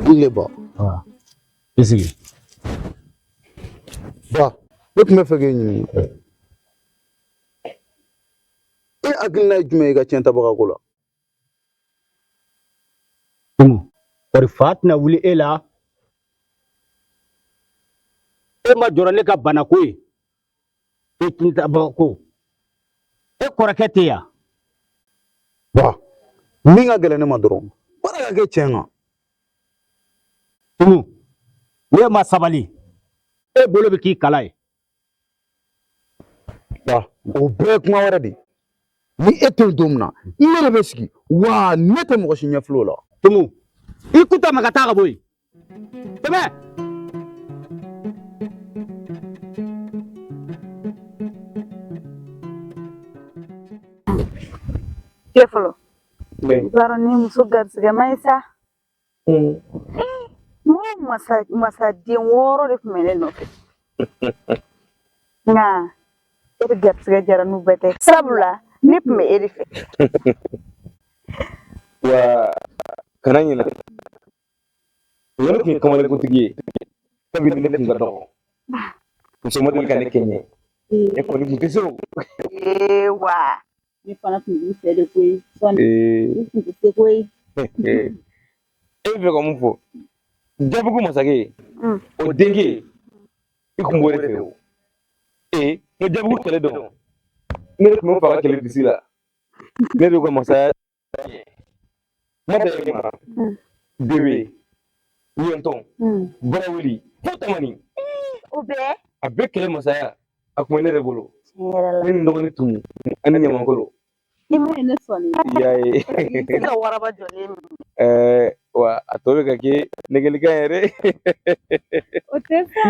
I ba. I sigi. Ba, ne tun bɛ fɛ k'e ɲininka. E hakilina ye jumɛn ye i ka tiɲɛtabaga ko la? Tumu, kɔri fa tɛna wuli e la? E ma jɔrɔ ne ka banako ye, e tiɲɛtabaga ko. E kɔrɔkɛ tɛ yan. Ba, min ka gɛlɛn ne ma dɔrɔn, baara ka kɛ tiɲɛ kan. Tumu, n'e ma sabali, e bolo bɛ k'i kala ye. Ba, o bɛɛ ye kuma wɛrɛ de ye. Ni e tɛ yen don min na, ne de bɛ sigi, wa ne tɛ mɔgɔ si ɲɛfilɛ o la. Tumu, i kuta ma ka taa ka bɔ yen. Tɛmɛ. Cɛ fɔlɔ. I b'a dɔn ne muso garisigɛma ye sa. N ko masaden 6 de tun bɛ ne nɔfɛ. Nka e de garisigɛ jara n'u bɛɛ tɛ. Sabula ne tun bɛ e de fɛ. Wa kana ɲinɛ. Ne tun ye kamalenkuntigi ye. Kabini ne tun ka dɔgɔ. Muso ma deli ka ne kɛɲɛ. Ne kɔni tun tɛ se o. Ee wa. Ne fana tun b'i fɛ de koyi. Sɔni. Ne tun tɛ se koyi. E bɛ fɛ ka mun fɔ? Jabugu masakɛ. O denkɛ. I kun b'o de fɛ o. Ee, n ko Jabugu kɛlɛ dɔn. Ne de tun bɛ faga kɛlɛ disi la. Ne de ka masaya. Ma da e ma. Bebe. Ɲɔntɔn. Barawuli. Fo Tamani. O bɛɛ? A bɛɛ kɛlɛ masaya. A kun bɛ ne de bolo. Tiɲɛ yɛrɛ la. Ne ni n dɔgɔnin Tumu ani Ɲamakolo. I ma ye ne sɔnni. I y'a ye. I ka waraba jɔlen minɛ. Ɛɛ, wa a tɔ bɛ ka kɛ nɛgɛlikan yɛrɛ. O tɛ sa.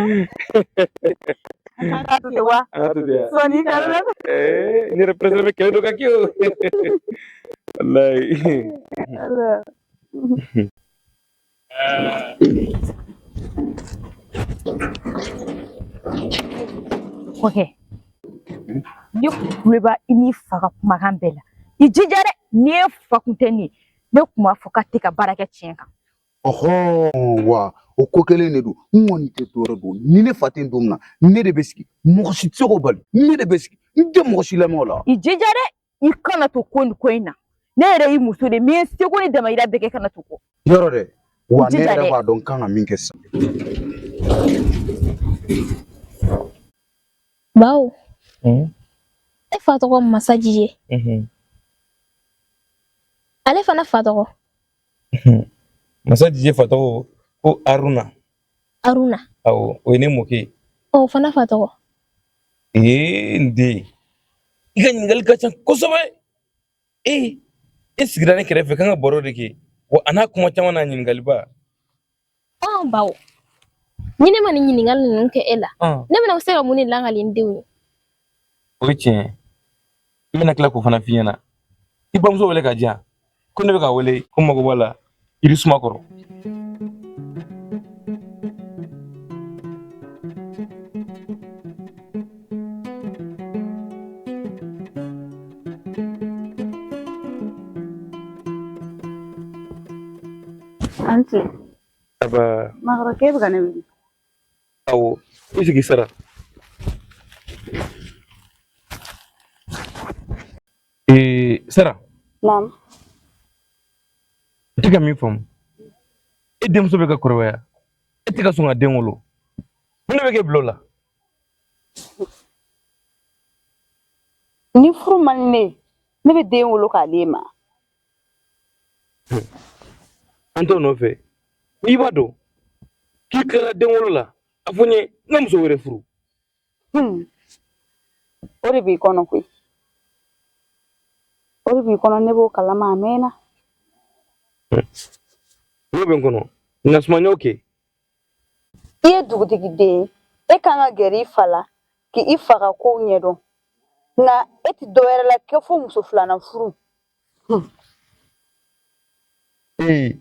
An ka to ten wa. An ka to ten wa. Sɔnni ka la. Ɛɛ, ne yɛrɛ pɛrɛsɛra bɛ kɛlɛ dɔ ka kɛ o. Walayi. Ala. Kɔkɛ, ne kulo b'a i n'i fa ka kumakan bɛɛ la. I jija dɛ, n'i ye fa kun tɛ nin ye, ne kun b'a fɔ k'a tɛ ka baara kɛ tiɲɛ kan. Ɔhɔn, wa o ko kelen de don. N kɔni tɛ dɔwɛrɛ dɔn. Ni ne fa tɛ yen don min na, ne de bɛ sigi. Mɔgɔ si tɛ se k'o bali. Ne de bɛ sigi. N tɛ mɔgɔ si lamɛn o la. I jija dɛ, i kana to ko nin ko in na. Ne yɛrɛ y'i muso de ye, n bɛ n seko ni damayira bɛɛ kɛ kana to kɔ. Yɔrɔ dɛ, wa ne Jija yɛrɛ dɛ. b'a dɔn n kan ka min kɛ sisan. Bawo. E fa tɔgɔ Masa Jije. Ale fana fa tɔgɔ? Masa Jije fa tɔgɔ ko Aruna. Aruna. Awɔ, o ye ne mɔkɛ ye. Ɔ, o fana fa tɔgɔ? Ee, n den, i ka ɲininkali ka ca kosɛbɛ. Ee, e sigira ne kɛrɛfɛ k'an ka baro de kɛ, wa a n'a kuma caman n'a ɲininkaliba. Ɔ, bawo, ni ne ma nin ɲininkali ninnu kɛ e la, ne bɛna se ka mun de lakali n denw ye? O ye tiɲɛ ye. N bɛna tila k'o fana f'i ɲɛna. I bamuso wele ka di yan ko ne bɛ ka wele ko n mago b'a la yiri suma kɔrɔ. An tile. Aba. Makɔrɔkɛ bɛ ka ne wele. Awɔ, i sigi Sara. Ee, Sara. Naamu. I tɛ ka min faamu. E denmuso bɛ ka kɔrɔbaya. E tɛ ka sɔn ka den wolo. Mun de bɛ k'e bila o la? Ni furu man di ne ye, ne bɛ den wolo k'a d'e ma. An t'o nɔfɛ. N'i b'a dɔn k'i tilara den wolo la, a fɔ n ye n ka muso wɛrɛ furu. O de b'i kɔnɔ koyi. O de b'i kɔnɔ, ne b'o kalama a mɛnna. N'o bɛ n kɔnɔ, nka suma y'o kɛ. I ye dugutigi den ye, e kan ka gɛrɛ i fa la k'i fa ka kow ɲɛdɔn. Nka e tɛ dɔ wɛrɛ la kɛ fo muso filanan furu. Ee,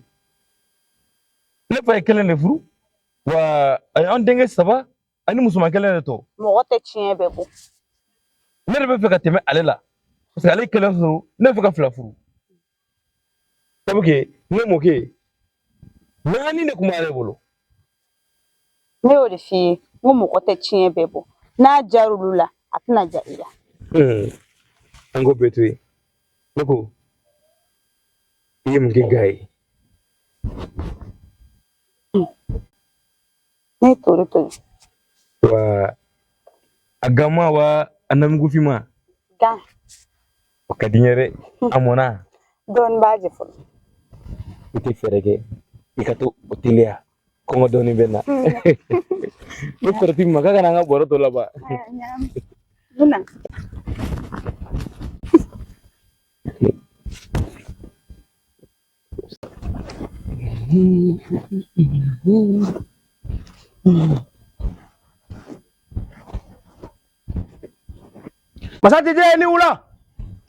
ne fa ye kelen de furu, wa a ye an denkɛ 3 ani musoman kelen de to. Mɔgɔ tɛ tiɲɛ bɛɛ bɔ. Ne de bɛ fɛ ka tɛmɛ ale la, parce que ale ye kelen furu, ne bɛ fɛ ka 2 furu. Sabu kɛ ne mɔkɛ Naani de tun b'ale bolo. Ne y'o de f'i ye, n ko mɔgɔ tɛ tiɲɛ bɛɛ bɔ. N'a jar'olu la, a tɛna ja i la. An k'o bɛɛ to yen. Ne ko i ye mun kɛ ga ye? Ne ye tori tobi. Wa a ganma wa a namigofinma? Gan. O ka di n ye dɛ. A mɔnna? Dɔɔni b'a jɛ fɔlɔ. I tɛ fɛɛrɛ kɛ i ka to o teliya, kɔngɔ dɔɔni bɛ n na. Ne kɔrɔti ma k'a kana an ka bɔrɔ tɔ laban. Buna. Masa Tijɛ i ni wula.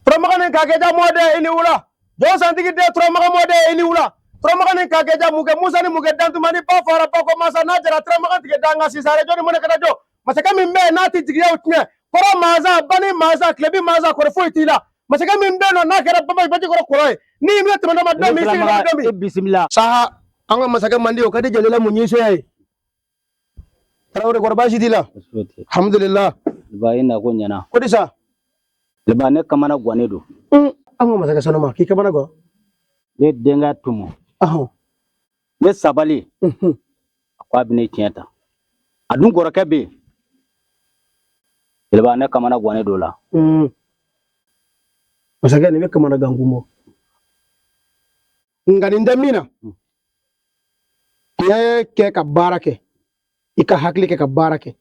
Turamagan ni kakɛja mɔden i ni wula. Jɔn santigi den turamagan mɔden i ni wula. Turamagan ni kakɛja mukɛ Musa ni mukɛ dantuma ni ba fara ba ko masa n'a jara turamagan tigɛ danga sisan jɔn ni mɔnɛ kɛra jɔ. Masakɛ min bɛ yen n'a tɛ jigiyaw tiɲɛ. Kɔrɔ mansa, bani mansa, tilebi mansa, kɔrɔ foyi t'i la. Masakɛ min bɛ yen nɔ n'a kɛra baba baji kɔrɔ kɔrɔ ye. N'i bɛ tɛmɛ dɔ ma don min, i sigilen bɛ don min. E bisimila. Saha, an ka masakɛ man di o ka di Jalila mun ɲɛsɛya ye. Tarawele kɔrɔ baasi t'i la? Alhamdulillah. Ba i na ko ɲɛna. Ko di sa? Ba ne kamana gannen don. An ka masakɛ sanuma k'i kamana gan. Ne denkɛ Tumu. Ne sabali. A ko a bɛ ne tiɲɛ ta. A dun kɔrɔkɛ bɛ yen. Jeliba ne kamana gannen don o la. Masakɛ nin bɛ kamana gan kun bɔ. Nka nin tɛ min na. N'i ye kɛ ka baara kɛ, i ka hakili kɛ ka baara kɛ.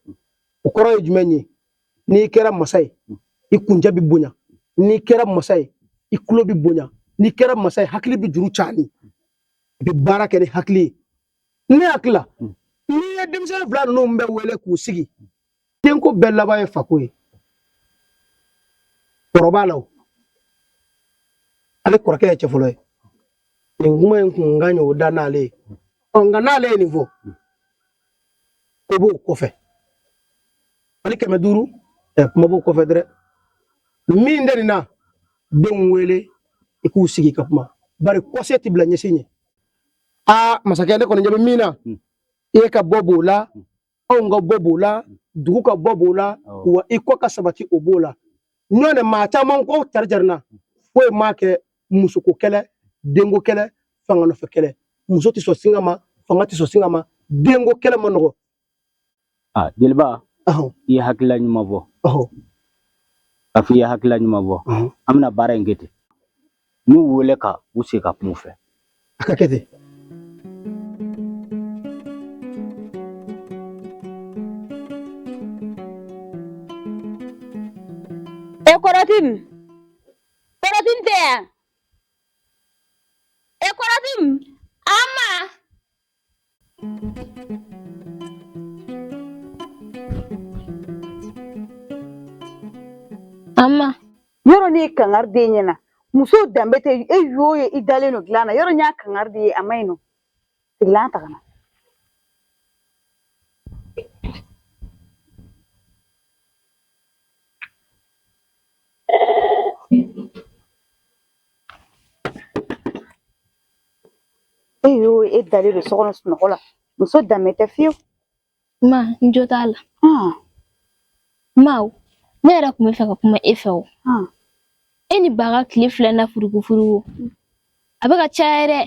O kɔrɔ ye jumɛn ye? N'i kɛra masa ye, i kuncɛ bɛ bonya. N'i kɛra masa ye, i tulo bɛ bonya. N'i kɛra masa ye, hakili bɛ juru cani. I bɛ baara kɛ ni hakili ye. Ne hakili la, n'i ye denmisɛnnin fila ninnu bɛɛ wele k'u sigi, denko bɛɛ laban ye fako ye. Kɔrɔ b'a la o. Ale kɔrɔkɛ ye cɛ fɔlɔ ye. Nin kuma in kun ka ɲi o da n'ale ye. Ɔ nka n'ale ye nin fɔ, ko b'o kɔfɛ. Ale 500, ɛ kuma b'o kɔfɛ dɛ. Min tɛ nin na, denw wele i k'u sigi ka kuma. Bari kɔse tɛ bila ɲɛsin ɲɛ. Aa masakɛ ne kɔni ɲɛ bɛ min na, e ka bɔ b'o la, anw ka bɔ b'o la, dugu ka bɔ b'o la, wa i kɔ ka sabati o b'o la. Ɲɔ tɛ maa caman ko cari cari na, foyi m'a kɛ musoko kɛlɛ, denko kɛlɛ, fanga nɔfɛ kɛlɛ. Muso tɛ sɔn singa ma, fanga tɛ sɔn singa ma, denko kɛlɛ ma nɔgɔ. Ah, jeliba, i ye hakilila ɲuman fɔ. K'a fɔ i ye hakilila ɲuman fɔ. An bɛna baara in kɛ ten. N'u wele ka u sigi ka kuma u fɛ. A ka kɛ ten. E kɔrɔtin, kɔrɔtin tɛ yan. E kɔrɔtin, ama. Ama. Yɔrɔ ne ye kangari den ɲɛna, muso danbe tɛ e y'o ye i dalen don dilan na. Yɔrɔ n y'a kangari de ye a ma ɲi nɔ. Sigilan ta ka na. E y'o ye e dalen don so kɔnɔ sunɔgɔ la, muso danbe tɛ fiyewu. Ma, n jo t'a la. Ma, ne yɛrɛ tun bɛ fɛ ka kuma e fɛ o. E ni ba ka tile fila na furuku furuku. A bɛ ka caya dɛ.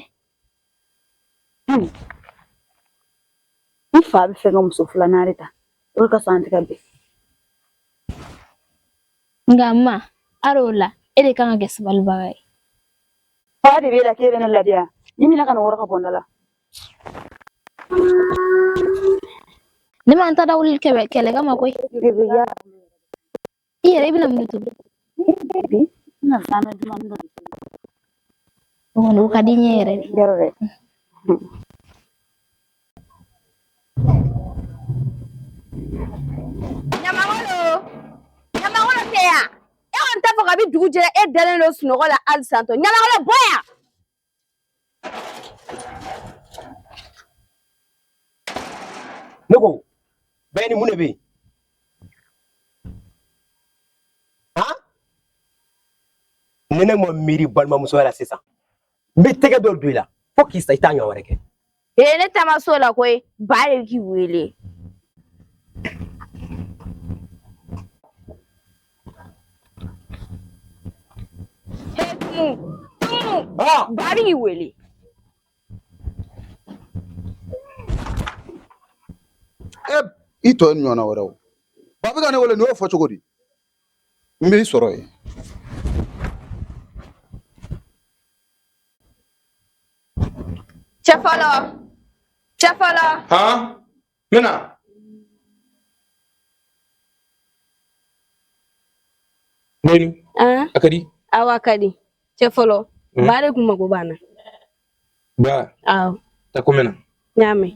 N fa bɛ fɛ ka muso filanan de ta, o de ka fisa an tɛ ka bɛn. Nka ma, hali o la, e de kan ka kɛ sabalibaga ye. Fa de b'e la k'e bɛ ne ladiya. Ni mina ka nin wɔrɔ ka bɔ n da la. Ne ma n ta da wuli kɛlɛ kama koyi. I yɛrɛ i bɛna mun de tobi? Bi, n bɛna zamɛ dumuni dɔ de tobi. O kɔni o ka di n ye yɛrɛ de. Yɔrɔ dɛ. Ɲamakolo, ɲamakolo tɛ yan. E kɔni t'a fɔ kabi dugu jɛra e dalen don sunɔgɔ la hali santɔ. Ɲamakolo bɔ yan. Ne ko bɛɛ ni mun de bɛ yen? Han? Ni ne ma miiri balimamusoya la sisan, n bɛ tɛgɛ dɔ don i la fo k'i sa i t'a ɲɔgɔn wɛrɛ kɛ. Ee ne taama so la koyi, ba de k'i wele. He Tumu, Tumu, ba bɛ k'i wele. E i tɔ ye nin ɲɔgɔnna wɛrɛ o. Ba bɛ ka ne wele nin y'o fɔ cogo di? N b'i sɔrɔ yen. Cɛ fɔlɔ, cɛ fɔlɔ. Han, n bɛ na. Neni, a ka di? Awɔ, a ka di. Cɛ fɔlɔ, ba de kun mago b'an na. Ba? Awɔ. Taa ko n bɛ na. N y'a mɛn.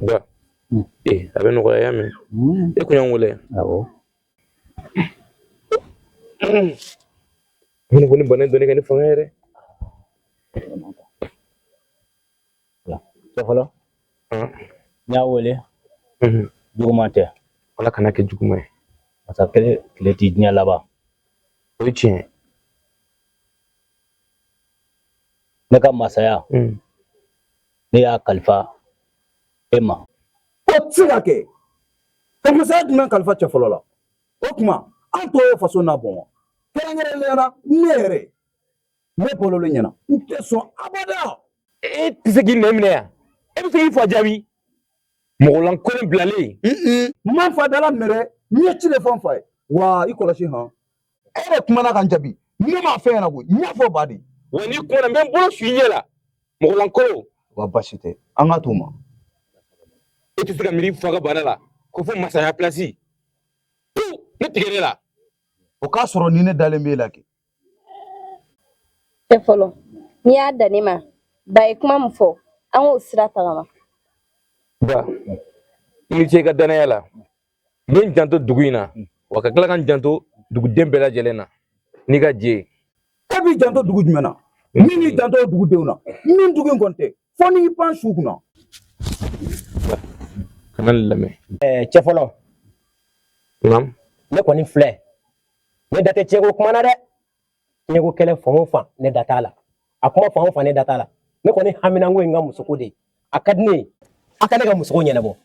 Ba, ee a bɛ nɔgɔya y'a mɛn. E kun y'an wele. Awɔ. Ne ko ni bana in dɔnni ka ne fanga yɛrɛ. Cɛ fɔlɔ, n y'a wele. Juguman tɛ. Ala kana kɛ juguman ye. Masakɛ tile tɛ diɲɛ laban. O ye tiɲɛ ye. Ne ka masaya, ne y'a kalifa e ma. O tɛ se ka kɛ. Ka masaya jumɛn kalifa cɛ fɔlɔ la? O tuma an tɔ ye faso n'a bɔn wa? Kɛrɛnkɛrɛnnenya la ne yɛrɛ, ne bɔlɔlen ɲɛna, n tɛ sɔn abada. E tɛ se k'i nɛn minɛ yan. E bɛ se k'i fa jaabi. Mɔgɔ lankolon bilalen. N ma n fa dala minɛ dɛ, n ye ci de fɔ n fa ye. Wa i kɔlɔsi han. E yɛrɛ kumana ka n jaabi. Ne m'a fɔ e ɲɛna koyi, n y'a fɔ ba de. Wa n'i kumana n bɛ n bolo su i ɲɛ la. Mɔgɔ lankolon. Wa basi tɛ, an ka t'o ma. E tɛ se ka miiri i fa ka bana la ko fo masaya pilasi. Ne tigɛ ne la. O k'a sɔrɔ ni ne dalen b'e la kɛ. Cɛ fɔlɔ, n'i y'a dan ne ma, ba ye kuma min fɔ, an k'o sira tagama. Ba, i ni ce i ka danaya la. N bɛ n janto dugu in na, wa ka tila ka n janto duguden bɛɛ lajɛlen na n'i ka jɛ ye. E b'i janto dugu jumɛn na? Min b'i janto dugudenw na, min dugu in kɔni tɛ, fo n'i y'i pan su kunna. Kana nin lamɛn. Cɛ fɔlɔ. Naamu. Ne kɔni filɛ, ne da tɛ tiɲɛko kuma na dɛ. Tiɲɛko kɛlɛ fan o fan, ne da t'a la. A kuma fan o fan, ne da t'a la. Ne kɔni haminanko ye n ka musoko de ye. A ka di ne ye, a ka ne ka musoko ɲɛnabɔ.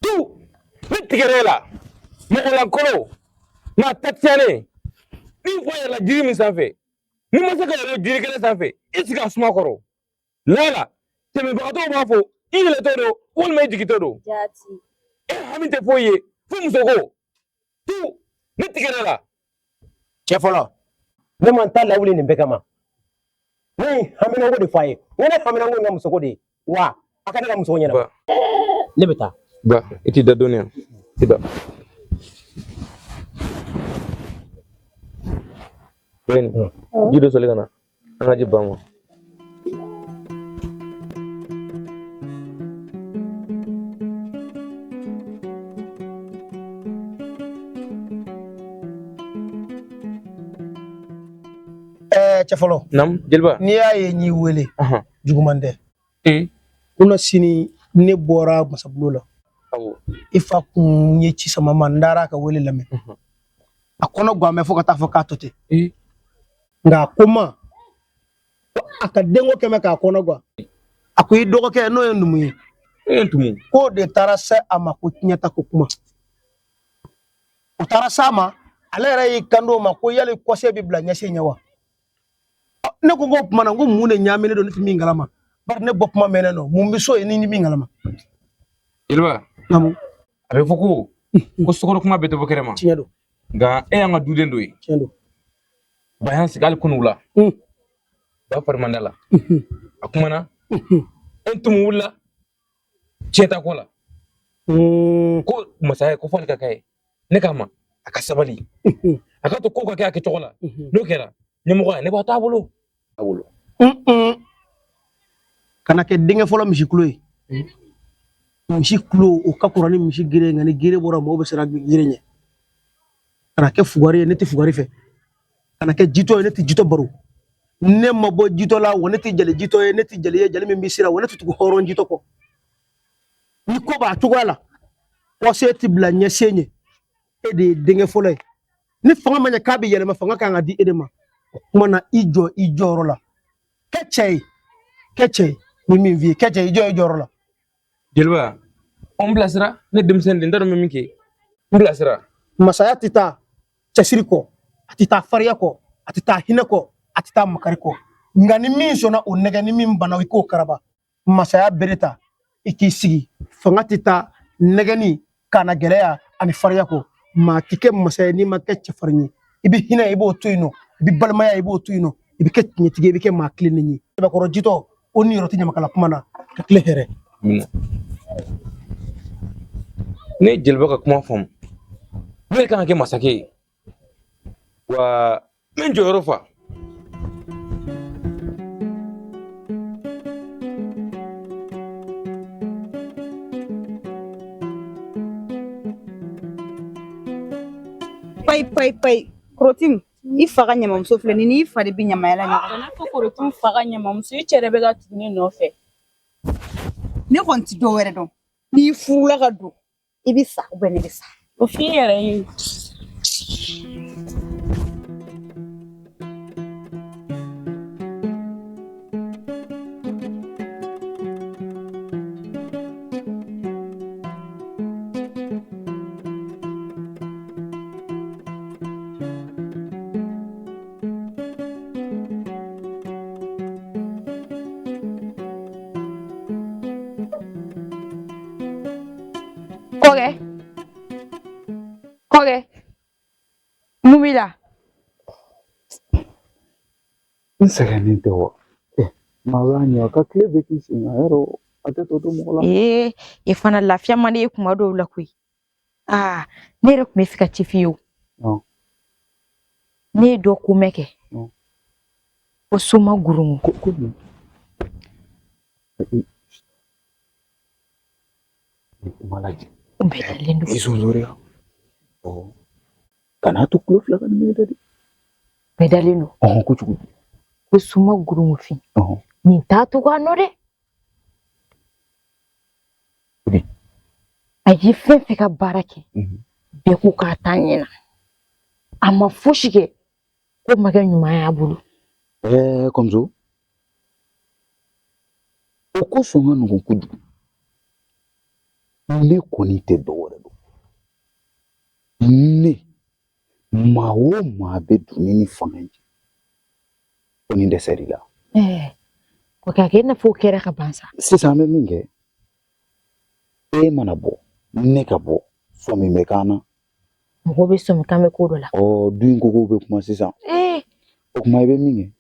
Tu, ne tigɛra e la. Mɔgɔ lankolon, maa ta tiɲɛnen. N'i fa yɛlɛla jiri min sanfɛ, n'i ma se ka yɛlɛ jiri kelen sanfɛ, i sigi a suma kɔrɔ. Lala, tɛmɛbagatɔw b'a fɔ i yɛlɛtɔ don walima i jigintɔ don. Jaati. E hami tɛ foyi ye fo musoko. Tu, ne tigɛra la. Cɛ fɔlɔ, ne ma n ta lawuli nin bɛɛ kama. Ne ye haminanko de fɔ a ye. N ko ne haminanko ye n ka musoko de ye. Wa a ka ne ka musoko ɲɛnabɔ. Ne bɛ taa. Ba, i t'i da dɔɔnin yan. I da. Bɛn, ji dɔ sɔli ka na. An ka ji ba ma. Cɛ fɔlɔ. Naamu, jeliba. N'i y'a ye n y'i wele, juguman tɛ. Kunasini ne bɔra masabulon la. Awɔ. I fa kun ye ci sama ma, n taara a ka wele lamɛn. A kɔnɔ gan bɛ fo ka taa fɔ k'a to ten. Nka a ko n ma ko a ka denko kɛmɛ k'a kɔnɔ gan. A ko i dɔgɔkɛ n'o ye Ntumu ye. E ye Ntumu. K'o de taara se a ma ko tiɲɛta ko kuma. O taara s'a ma, ale yɛrɛ y'i kanto o ma ko yali kɔse bɛ bila ɲɛsen ɲɛ wa? Ne ko k'o tuma na ko mun de ɲaaminen don ne tɛ min kalama? Bari ne bɔ kuma mɛnnen don, mun bɛ so yen ni ni min kalama? Jeliba. Naamu. A bɛ fɔ ko sokɔnɔ kuma bɛɛ tɛ bɔ kɛnɛ ma. Tiɲɛ don. Nka e y'an ka duden dɔ ye. Tiɲɛ don. Ba y'an sigi hali kunun wula. Ba fari man d'a la. A kumana. E Ntumu wulila tiɲɛ ta ko la. Ko masaya ko f'ale ka k'a ye. Ne k'a ma a ka sabali. A ka to ko ka kɛ a kɛcogo la. N'o kɛra ɲɛmɔgɔya ne b'a to a bolo. A bolo. Kana kɛ denkɛ fɔlɔ misi kulo ye. Misi kulo o ka kɔrɔ ni misi gere ye, nka ni gere bɔra mɔgɔw bɛ siran gere ɲɛ. Kana kɛ fugari ye, ne tɛ fugari fɛ. Kana kɛ jitɔ ye, ne tɛ jitɔ baro. Ne ma bɔ jitɔ la, wa ne tɛ jali jitɔ ye, ne tɛ jali ye jali min bɛ sira, wa ne tɛ tugu hɔrɔn jitɔ kɔ. Ni ko b'a cogoya la, kɔse tɛ bila ɲɛsen ɲɛ. E de ye denkɛ fɔlɔ ye. Ni fanga ma ɲɛ k'a bɛ yɛlɛma, fanga kan ka di e de ma. O kuma na, i jɔ i jɔyɔrɔ la. Kɛ cɛ ye, kɛ cɛ ye. Ni min f'i ye, kɛ cɛ ye, i jɔ i jɔyɔrɔ la. Jeliba, o n bilasira. Ne denmisɛnnin de, n t'a dɔn n bɛ min kɛ. N bilasira. Masaya tɛ taa cɛsiri kɔ, a tɛ taa farinya kɔ, a tɛ taa hinɛ kɔ, a tɛ taa makari kɔ. Nka ni min sɔnna o nɛgɛ, ni min banna i k'o karaba. Masaya bere ta, i k'i sigi. Fanga tɛ taa nɛgɛni, kana gɛlɛya ani farinya kɔ. Maa tɛ kɛ masa ye n'i ma kɛ cɛfarin ye. I bɛ hinɛ, i b'o to yen nɔ. I bɛ balimaya, i b'o to yen nɔ. I bɛ kɛ tiɲɛtigi ye, i bɛ kɛ maa tilennen ye. Sɛbɛkɔrɔ jitɔ, o niyɔrɔ tɛ ɲamakala kuma na. Ka tile hɛrɛ. Ne ye jeliba ka kuma faamu. Ne de kan ka kɛ masakɛ ye. Wa n bɛ n jɔyɔrɔ fa. Payi payi payi, Korotim, i fa ka ɲamamuso filɛ nin, n'i fa de bɛ ɲamaya la ɲɔgɔn. Kana fɔ Korotim fa ka ɲamamuso, i cɛ de bɛ ka tugu ne nɔfɛ. Ne kɔni ti dɔ wɛrɛ dɔn. N'i furula ka don, i bɛ sa ou bien ne bɛ sa. O f'i yɛrɛ ye. Kɔkɛ, kɔkɛ, mun b'i la? N sɛgɛnnen tɛ wa? Maa b'a ɲɛ ka tile bɛɛ k'i sen kan, yɔrɔ a tɛ tɔ to mɔgɔ la. Ee, e fana lafiya man di e kuma dɔw la koyi. Aa, ne yɛrɛ tun bɛ fɛ ka ci f'i ye o. Ne ye dɔ ko mɛn kɛ. Ko soma gurungu. Ko jumɛn? Kuma lajɛ. O bɛɛ dalen don. I sonsoriya. Kana to tulo fila ka nin minɛ dɛ. Bɛɛ dalen don. Ɔhɔn, kojugu. Ko soma gurungufin. Nin t'a to k'a nɔ dɛ. A ye fɛn fɛn ka baara kɛ, bɛɛ ko k'a t'a ɲɛna. A ma fosi kɛ ko ma kɛ ɲuman y'a bolo. Kɔmuso, o ko sɔn ka nɔgɔn kojugu. Ne kɔni tɛ dɔ wɛrɛ dɔn. Ne maa o maa bɛ don ne ni fanga in cɛ, ko nin dɛsɛr'i la. O ka kɛ i n'a fɔ o kɛra ka ban sa. Sisan an bɛ min kɛ, e mana bɔ, ne ka bɔ, sɔmi bɛ k'an na. Mɔgɔ bɛ sɔmi k'an bɛ ko dɔ la. Du in kogow bɛ kuma sisan. O kuma i bɛ min kɛ,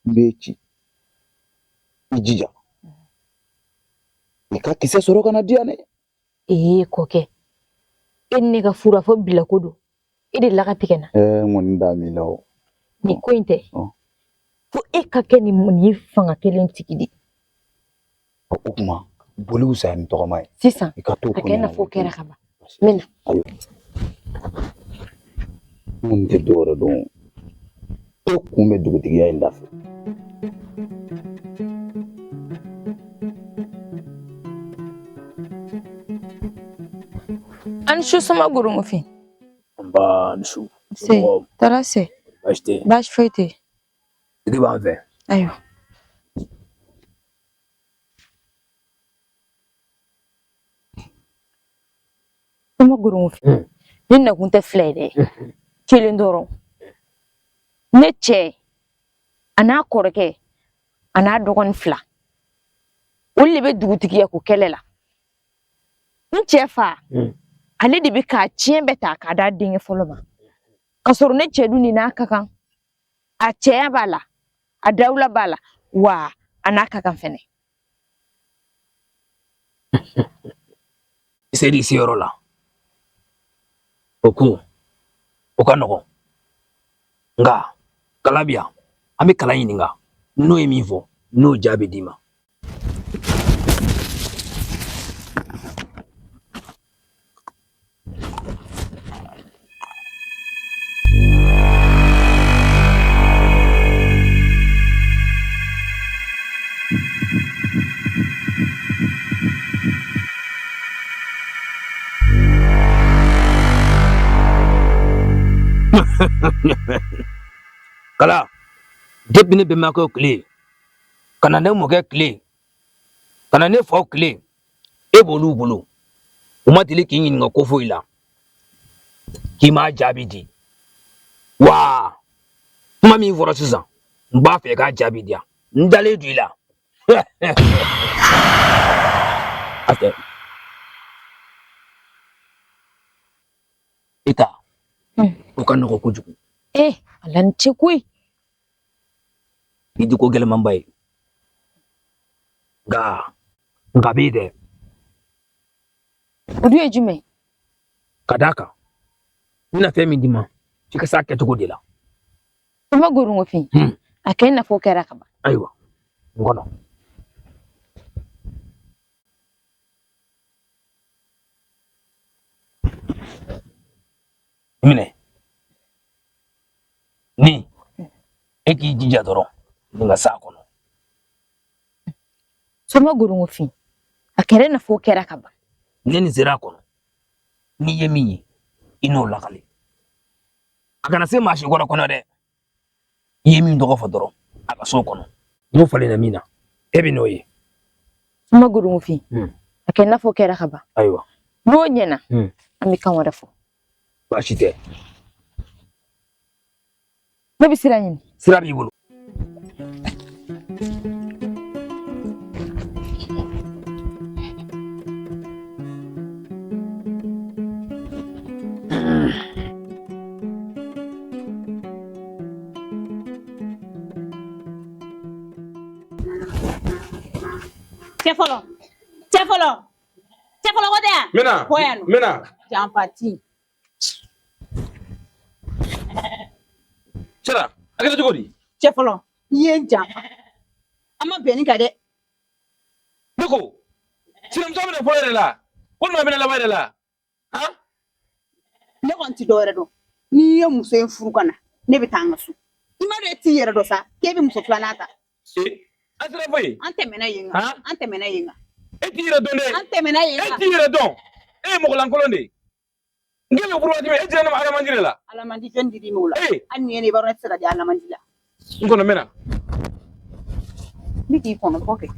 n b'e ci. I jija. I ka kisɛ sɔrɔ ka na di yan dɛ. Ee kɔkɛ, e ni ne ka furu a fɔ bila ko don. E de la ka tigɛ n na. N kɔni da min la o. Nin ko in tɛ. Fo e ka kɛ nin fanga kelen tigi de. O kuma boli wusaya ni tɔgɔma ye. Sisan i ka t'o a ko kɛ i n'a ɲɛnabɔ. fɔ o kɛra ka ban. N bɛ na. Ayiwa. N kɔni tɛ dɔwɛrɛ dɔn. E kun bɛ dugutigiya in da fɛ. An su soma gurungufin. Nba ni su. Se, tɔɔrɔ se. Baasi tɛ yen. Baasi foyi tɛ yen. Tigi b'an fɛ. Ayiwa. Soma gurungufin. Ne nakun tɛ fila ye dɛ. Kelen dɔrɔn. Ne cɛ a n'a kɔrɔkɛ a n'a dɔgɔnin fila. Olu de bɛ dugutigiya ko kɛlɛ la. N cɛ fa, ale de bɛ k'a tiɲɛ bɛɛ ta k'a d'a denkɛ fɔlɔ ma. K'a sɔrɔ ne cɛ dun ni n'a ka kan. A cɛya b'a la, a dawula b'a la, wa a n'a ka kan fɛnɛ. I ser'i seyɔrɔ la. O ko, o ka nɔgɔn. Nka kala bi yan, an bɛ kala ɲininka. N'o ye min fɔ, n'o jaabi d'i ma. Kala, depuis ne bɛnbakɛw tile ka na ne mɔkɛ tile ka na ne faw tile, e b'olu bolo, u ma deli k'i ɲininka ko foyi la k'i m'a jaabi di. Wa kuma min fɔra sisan, n b'a fɛ i k'a jaabi di yan, n dalen don i la. A tɛ e ta o ka nɔgɔ kojugu. Ee ala ni ce koyi. Nin ti ko gɛlɛmanba ye, nka bɛ yen dɛ. O dun ye jumɛn? Ka d'a kan n bɛna fɛn min d'i ma, f'i ka s'a kɛcogo de la. Soma Gorongofin, a kɛ i n'a fɔ o kɛra ka ban. Ayiwa, n kɔnɔ. Minɛ ni e k'i jija dɔrɔn nin ka s'a kɔnɔ. Soma Gorongofin, a kɛra i n'a fɔ o kɛra ka ban. Ne nin sera a kɔnɔ, n'i ye min ye i n'o lakale, a kana se maa si kɔrɔ kɔnɔ dɛ. I ye min tɔgɔ fɔ dɔrɔn a ka so kɔnɔ, n'o falenna min na e bɛ n'o ye. Soma Gorongofin, a kɛ i n'a fɔ o kɛra ka ban. Ayiwa, n'o ɲɛna, an bɛ kan wɛrɛ fɔ. Baasi tɛ. Ne bɛ sira ɲini. Sira b'i bolo. Cɛ fɔlɔ, cɛ fɔlɔ, cɛ fɔlɔ ko tɛ yan. N bɛ na. Bɔ yan nɔ. N bɛ na. Janfati. Sira, a kɛra cogo di? Cɛ fɔlɔ, i ye n janfa. An ma bɛn nin kan dɛ. Ne ko, sinamuso bɛna fɔlɔ yɛrɛ la, walima a bɛna laban yɛrɛ la? Han? Ne kɔni ti dɔwɛrɛ dɔn. N'i ye muso in furu ka na, ne bɛ taa n ka so. I m'a dɔn e t'i yɛrɛ dɔn sa, k'e bɛ muso filanan ta. Ee, an sera fo yen. An tɛmɛna yen kan. An tɛmɛna yen kan. E t'i yɛrɛ dɔn dɛ. An tɛmɛna yen kan. E t'i yɛrɛ dɔn. E ye mɔgɔ lankolon de ye. N k'e bɛ furu waati min, e dira ne ma alamandi de la. Alamandi jɔn dir'i ma o la? Hali ni ye ne, i b'a dɔn ne tɛ se ka di alamandi la. N kɔnɔ n bɛ na. N bɛ k'i kɔnɔ bɔ kɛ.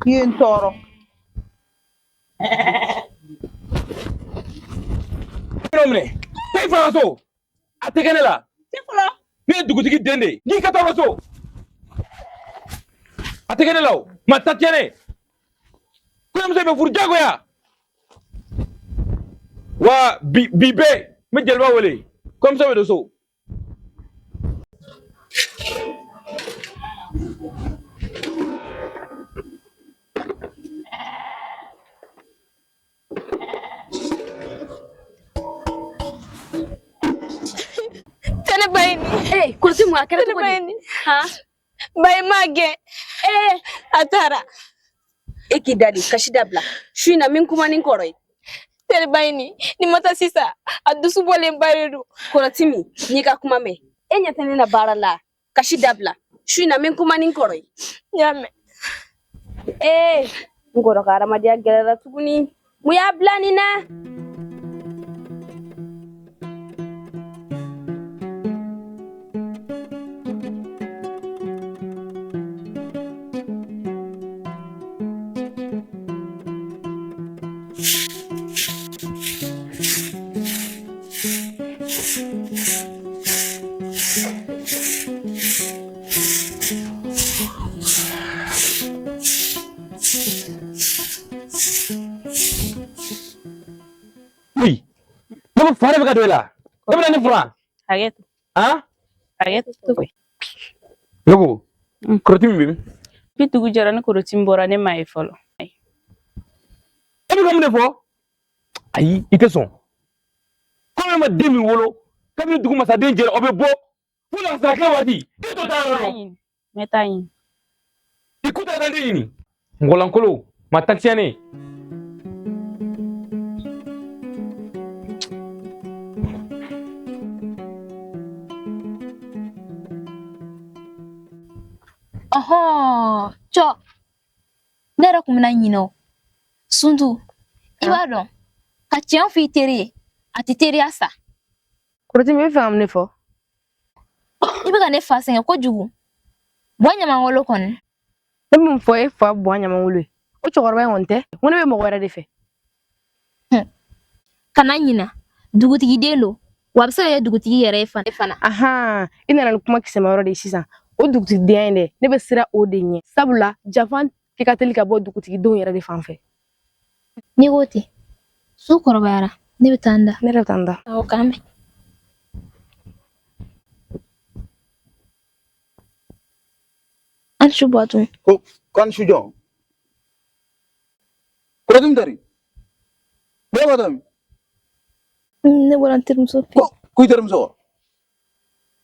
I ye n tɔɔrɔ. Minɛ minɛ. Taa i fa ka so. A tɛ kɛ ne la. Cɛ fɔlɔ. Ne ye dugutigi den de ye. N'i ka taa ka so. A tɛ kɛ ne la o. Maa ta tiɲɛ ne. Kɔɲɔmuso bɛ furu diyagoya. Wa bi bi bɛɛ n bɛ jeliba wele. Kɔɲɔmuso bɛ don so. Tɛnɛ ba ye nin. Ee, Kɔrɔti mun a kɛra cogo di? Han? Ba ye maa gɛn. Ee, a taara. E k'i da de kasi dabila. Su in na min kuma ni kɔrɔ ye. Tɛnɛ ba ye nin, ni ma taa sisan, a dusu bɔlen ba de don. Kɔrɔti min, n'i ka kuma mɛn. E ɲɛ tɛ ne na baara la. Kasi dabila. Su in na min kuma ni kɔrɔ ye. N y'a mɛn. Ee, n kɔrɔ ka hadamadenya gɛlɛyara tuguni. Mun y'a bila nin na? Oui. Ne ko fa de bɛ ka don e la. E bɛna ne furan. Hakɛ to. Han? Hakɛ to. Ne ko, kɔrɔti min bɛ min? Bi dugu jɛra ni kɔrɔti min bɔra ne ma ye fɔlɔ. E bɛ ka mun de fɔ? Ayi, i tɛ sɔn. Ko ne ma den min wolo, kabini dugu masaden jɛra, o bɛ bɔ. Fo lansara tile waati, e t'o ta yɔrɔ dɔn. N bɛ taa ɲini. I ko taa den ɲini. Mɔgɔlankolon, maa ta tiɲɛnen. Ɔhɔn, cɔ ne yɛrɛ kun bɛna ɲinɛ o. Suntu, i b'a dɔn ka tiɲɛ fɔ i teri ye, a tɛ teriya sa. Kɔrɔti min, i bɛ fɛ ka mun de fɔ? I bɛ ka ka ne fa sɛgɛn kojugu. Buwa ɲamangolo kɔni. Ne bɛ mun fɔ e fa Buwa ɲamangolo ye? O cɛkɔrɔba in kɔni tɛ, n ko ne bɛ mɔgɔ wɛrɛ de fɛ. Kana ɲina, dugutigi den don, wa a bɛ se ka kɛ dugutigi yɛrɛ ye fana. Ahan, i nana ni kuma kisɛma yɔrɔ de ye sisan. O dugutigi in dɛ, ne bɛ siran o de ɲɛ. Sabula janfa kɛ ka teli ka bɔ dugutigidenw yɛrɛ de fan fɛ. N'i ko ten, su kɔrɔbayara, ne bɛ taa n da. Ne yɛrɛ bɛ taa n da. Awɔ, k'an bɛn. An su Buwatu. Ko k'an su jɔn? Kɔrɔdun tari. Bɛɛ b'a dɔn. Ne bɔra n terimuso fɛ. Ko i terimuso wa?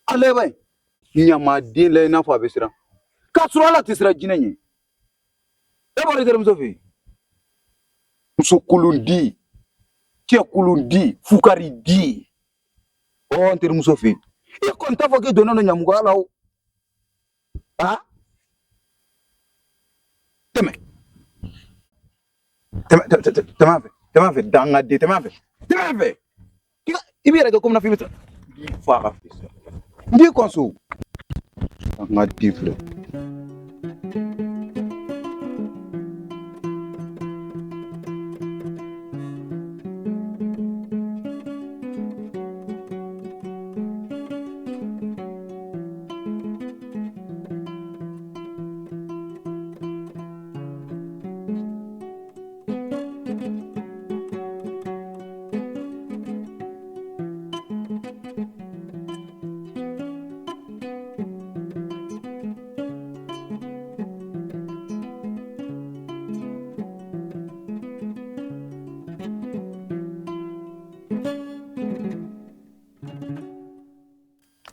A lajɛ in. Ɲamaden la i n'a fɔ a bɛ siran. K'a sɔrɔ ala tɛ siran jinɛ ɲɛ. E bɔra i terimuso fɛ yen. Muso kolon di, cɛ kolon di, fukari di. Ɔ n terimuso fɛ yen. I kɔni t'a fɔ k'i donnen don ɲamɔgɔya la o. Ah? Tɛmɛ. Tɛmɛ tɛmɛ tɛmɛ a fɛ. Tɛmɛ a fɛ dangaden tɛmɛ a fɛ. Tɛmɛ a fɛ. I b'i yɛrɛ kɛ komi n'a fɔ i bɛ taa. Fa ka fisa. N b'i kɔn so. Dangaden filɛ.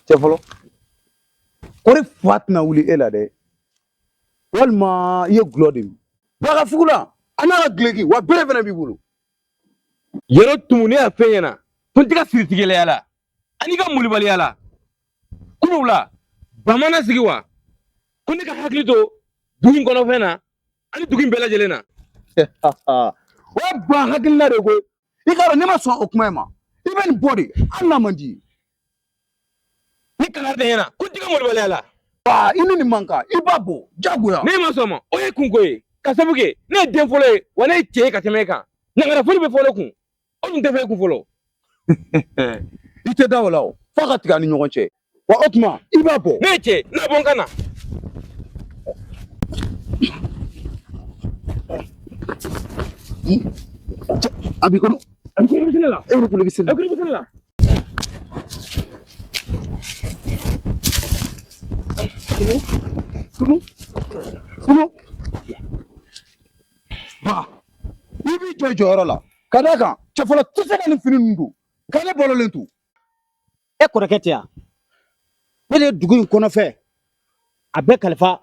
Cɛ fɔlɔ, kɔri fa tɛna wuli e la dɛ, walima i ye gulɔ de min. Baga fugula a n'a ka gileki wa bere fana b'i bolo. Yɛrɛ tumu ne y'a fɛn ɲɛna ko n tɛ ka siritigɛlɛya la ani ka molibaliya la kunun la bamanan sigi wa ko ne ka hakili to dugu in kɔnɔfɛn na ani dugu in bɛɛ lajɛlen na. O ye ban hakilina de ye koyi. I k'a dɔn ne ma sɔn o kuma in ma. I bɛ nin bɔ de hali n'a man di ye. Ni kankari tɛ ɲɛna ko n tɛ ka molibaliya la. Wa i ni nin man kan i b'a bɔ jagoya. Ne ma sɔn ma o ye kunko ye ka sabu kɛ ne ye den fɔlɔ ye wa ne ye cɛ ye ka tɛmɛ e kan ɲangara foli bɛ fɔ ne kun o dun tɛ fɔ e kun fɔlɔ. I tɛ da o la o f'a ka tigɛ an ni ɲɔgɔn cɛ wa o tuma i b'a bɔ. Ne ye cɛ n'a bɔ n ka na. A b'i kɔnɔ. A b'i kɔnɔ sɛnɛ la. E bɛ kuloki sɛnɛ la. A bɛ kuloki sɛnɛ la. Tunu, tunu. Ba, i b'i jɔ i jɔyɔrɔ la. Ka d'a kan, cɛ fɔlɔ tɛ se ka nin fini ninnu don. Ka ne bɔlɔlen to. E kɔrɔkɛ tɛ yan. Ne de ye dugu in kɔnɔfɛn a bɛɛ kalifa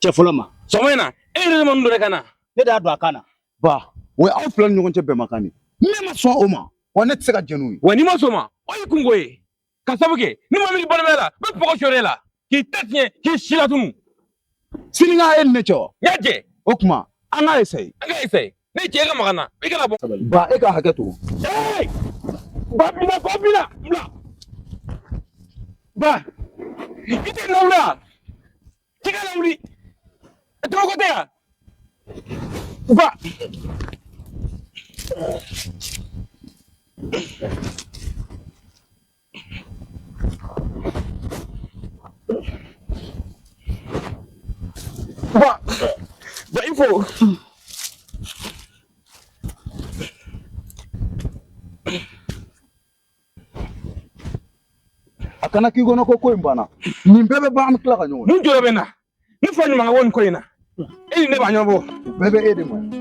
cɛ fɔlɔ ma. Sɔgɔma in na, e yɛrɛ de ma ninnu don ne kan na. Ne de y'a don a kan na. Ba, o ye aw fila ni ɲɔgɔn cɛ bɛnbakan de ye. Ne ma sɔn o ma, wa ne tɛ se ka jɛn n'o ye. Wa n'i ma sɔn o ma, o y'i kungo ye. Ka sabu kɛ ni maa min balimaya la, n bɛ bɔgɔ sɔrɔ e la. K'i ta tiɲɛ, k'i si latunu. Sini k'a ye nin ne cɛ wa? N y'a jɛ. O tuma, an k'a essayer. An k'a essayer. Ne cɛ e ka maga n na, i kana bɔ. Ba, e ka hakɛ to. Ee! Ba bina, ba bina, n bila. Ba, i tɛ na wuli wa? K'i ka na wuli. Tɔgɔ tɛ yan. Ba. Ba, ba il faut. A kana k'i kɔnɔ ko in banna. Nin bɛɛ bɛ ban an bɛ tila ka ɲɔgɔn ye. Mun jɔyɔrɔ bɛ n na? Ne fa ɲuman ka bɔ nin ko in na. E ni ne b'a ɲɛnabɔ. O bɛɛ bɛ e de ma.